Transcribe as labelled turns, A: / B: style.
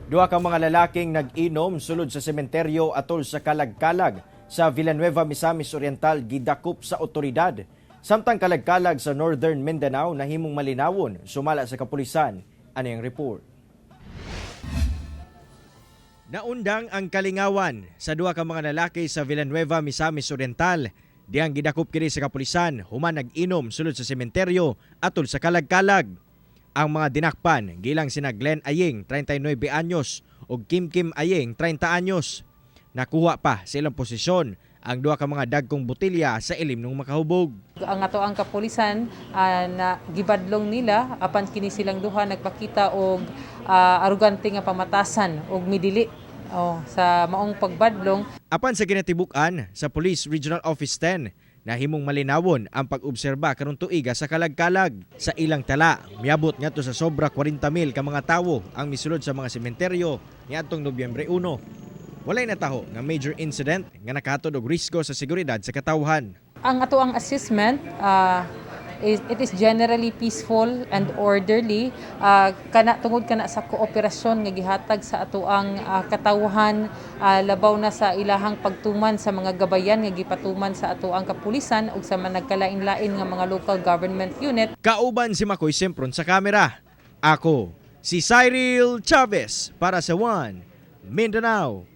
A: Duha ka mga lalaking nag-inom sulod sa sementeryo atol sa Kalagkalag sa Villanueva, Misamis Oriental gidakop sa otoridad. Samtang kalagkalag sa Northern Mindanao nahimong malinawon sumala sa kapulisan. Ano yung report? Naundang ang kalingawan sa duha ka mga lalaki sa Villanueva, Misamis Oriental. Diyang gidakop kini sa kapulisan human nag-inom sulod sa sementeryo atol sa Kalagkalag. Ang mga dinakpan gilang sina Glenn Aying, 39 anyos, ug Kim Kim Aying, 30 anyos. Nakuha pa sa ilang posisyon ang duha ka mga dagkong botelya sa ilim ng makahubog.
B: Ang ato ang kapulisan na gibadlong nila, apan kini silang duha nagpakita og arugante nga pamatasan og midili, oh, sa maong pagbadlong.
A: Apan sa kinatibuk-an sa Police Regional Office 10, nahimong malinawon ang pag-obserba karong tuiga sa Kalagkalag. Sa ilang tala, miabot ngadto sa sobra 40 mil ka mga tawo ang misulod sa mga sementeryo niadtong Nobyembre 1. Walay nataho nga major incident nga nakahatod og risgo sa seguridad sa katawhan.
B: Ang ato ang assessment is, it is generally peaceful and orderly kana tungod kana sa kooperasyon nga gihatag sa ato ang katawhan, labaw na sa ilahang pagtuman sa mga gabayan nga gipatuman sa ato ang kapulisan ug sa mga nagkalain-lain nga mga local government unit.
A: Kauban si Makoy Sempron sa kamera. Ako, si Cyril Chavez para sa One Mindanao.